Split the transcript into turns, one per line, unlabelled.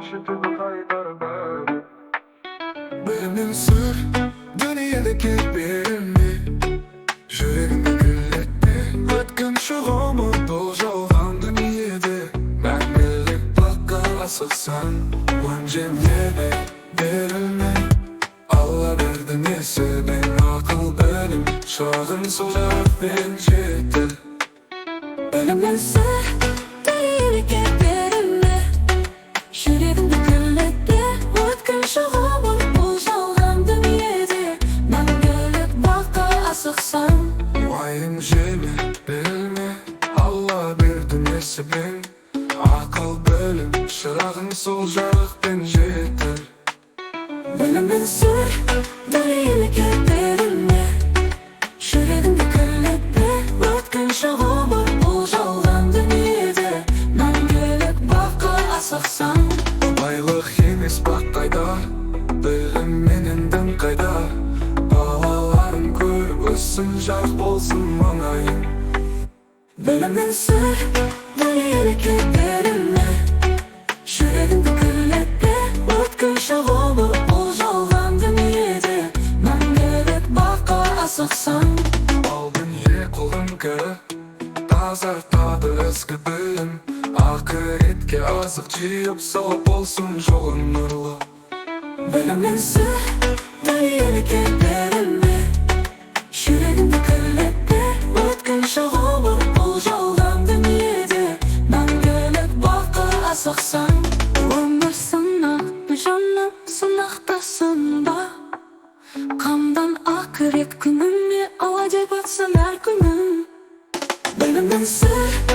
Өкініші қайтар бәрі. Білімнен сүр, дүниелікке берілме. Жүрегіңді кірлетпе. Өткінші ғұмыр бұл жалған дүниеде. Мәңгілік баққа асықсаң, уайым берілме. Алла берді несібең, ақыл, білім. Шырағың сол жарықпен жетіл.
Білімнен сүр, дүниелікке берілме. Жүрегіңді кірлетпе. Өткінші ғұмыр бұл жалған дүниеде. Мәңгілік баққа асықсаң,
Уайым жеме, берілме. Алла берді несібең, ақыл, білім. Шырағың сол жарықпен жетіл.
Білімнен сүр, дүниелікке берілме. Жүрегіңді кірлетпе. Өткінші ғұмыр бұл жалған дүниеде. Мәңгілік баққа асықсаң,
Байлық емес бақ қайда, білім менен дін қайда? Балаларың көріп өссін, жарық болсын маңайың.
Білімнен сүр, дүниелікке берілме. Жүрегіңді кірлетпе. Өткінші ғұмыр бұл жалған дүниеде. Мәңгілік баққа асықсаң,
Ал дүние құлдың кірі тазартады ізгі білім. Ақыретке азық жиып салып, болсын жолың нұрлы.
Білімнен сүр, дүниелікке берілме. Жүрегіңді кірлетпе. Өткінші ғұмыр бұл жалған дүниеде. Мәңгілік баққа асықсаң. Өмір сынақ, жаным, сынақтасың ба? Қамдан ақырет күніне, Алла деп атсын әр күнің. Білімнен сүр.